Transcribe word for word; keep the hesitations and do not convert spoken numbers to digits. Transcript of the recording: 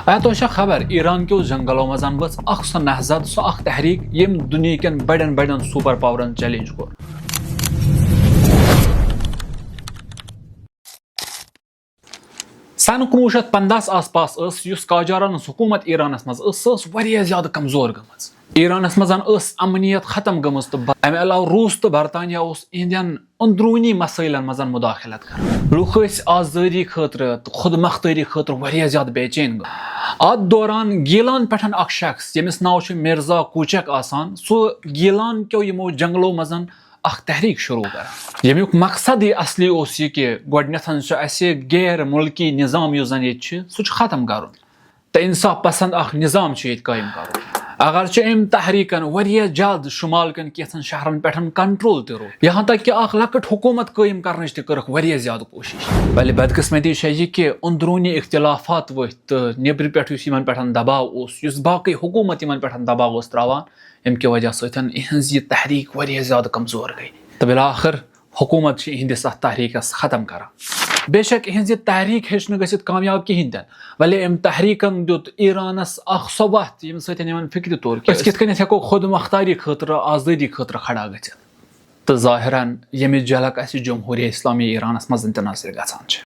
آیا تۄہہِ چھا خبر، ایران کیو جنگلو منٛز ؤژھ اکھ سۄ نہضت، سۄ اکھ تحریک، ییٚمۍ دُنیہکٮ۪ن بڑٮ۪ن بڑٮ۪ن سپر پاورن چیلنج کوٚر؟ سنہٕ کُنوُہ شیٚتھ پنٛداہس آس پاس ٲس، یُس قاجارن ہٕنٛز حکومت ایرانس منٛز ٲس، سۄ ٲس واریاہ زیادٕ کمزور گٔمٕژ۔ ایرانس منٛز ٲس امنیت ختم گٔمٕژ، تہٕ ب-، امہِ علاوٕ روٗس تہٕ برطانیہ اوس اِہنٛدٮ۪ن اندروٗنی مسٲیلن منٛز مداخلت کران۔ لوٗکھ ٲسۍ آزٲدی خٲطرٕ تہٕ خود مختٲری خٲطرٕ واریاہ زیادٕ بے چین گٔمٕتۍ۔ اتھ دوران گیلان پٮ۪ٹھ اکھ شخص، ییٚمِس ناو چھُ مرزا کوچک آسان، سُہ گیلان کیو یِمو جنگلو منٛز اکھ تحریک شروع کران، ییٚمیُک مقصد یہِ اصلی اوس یہِ کہِ گۄڈٕنٮ۪تھ چھُ اسہِ غیر مُلکی نظام یُس زن ییٚتہِ چھُ، سُہ چھُ ختم کرُن تہٕ انصاف پسند اکھ نظام چھُ ییٚتہِ قٲیِم کرُن۔ اگرچہِ أمۍ تحریکن واریاہ زیادٕ شمال کٮ۪ن کینٛژن شہرن پٮ۪ٹھ کنٹرول تہِ روٚٹ، یہاں تک کہ اکھ لۄکٕٹ حکومت قٲیِم کرنٕچ تہِ کٔرٕکھ واریاہ زیادٕ کوٗشش، بلہِ بدقسمتی چھےٚ یہِ کہِ اندروٗنی اختلافات ؤتھۍ تہٕ نیبرِ پٮ۪ٹھ یُس یِمن پٮ۪ٹھ دباو اوس، یُس باقٕے حکومت یِمن پٮ۪ٹھ دباو اوس تراوان، ییٚمہِ کہِ وجہ سۭتۍ یِہنٛز یہِ تحریک واریاہ زیادٕ کمزور گٔے۔ تہٕ بِلاخر حکوٗمت چھِ یِہنٛدِس اَتھ تحریٖکَس ختم کران۔ بے شک یِہنٛز یہِ تحریٖک ہیٚچ نہٕ گٔژھِتھ کامیاب کِہینۍ تہِ نہٕ، ولی أمۍ تحریٖکَن دیُت ایرانَس اکھ سۄ وَتھ، ییٚمہِ سۭتۍ یِمن فِکرِ توٚر کہِ أسۍ کِتھ کٔنٮ۪تھ ہٮ۪کو خود مختاری خٲطرٕ، آزٲدی خٲطرٕ کھڑا گٔژھِتھ۔ تہٕ ظٲہِرَن ییٚمِچ جھلک اَسہِ جمہوٗریہ اسلامی ایرانَس منٛز تہِ نظرِ گژھان چھِ۔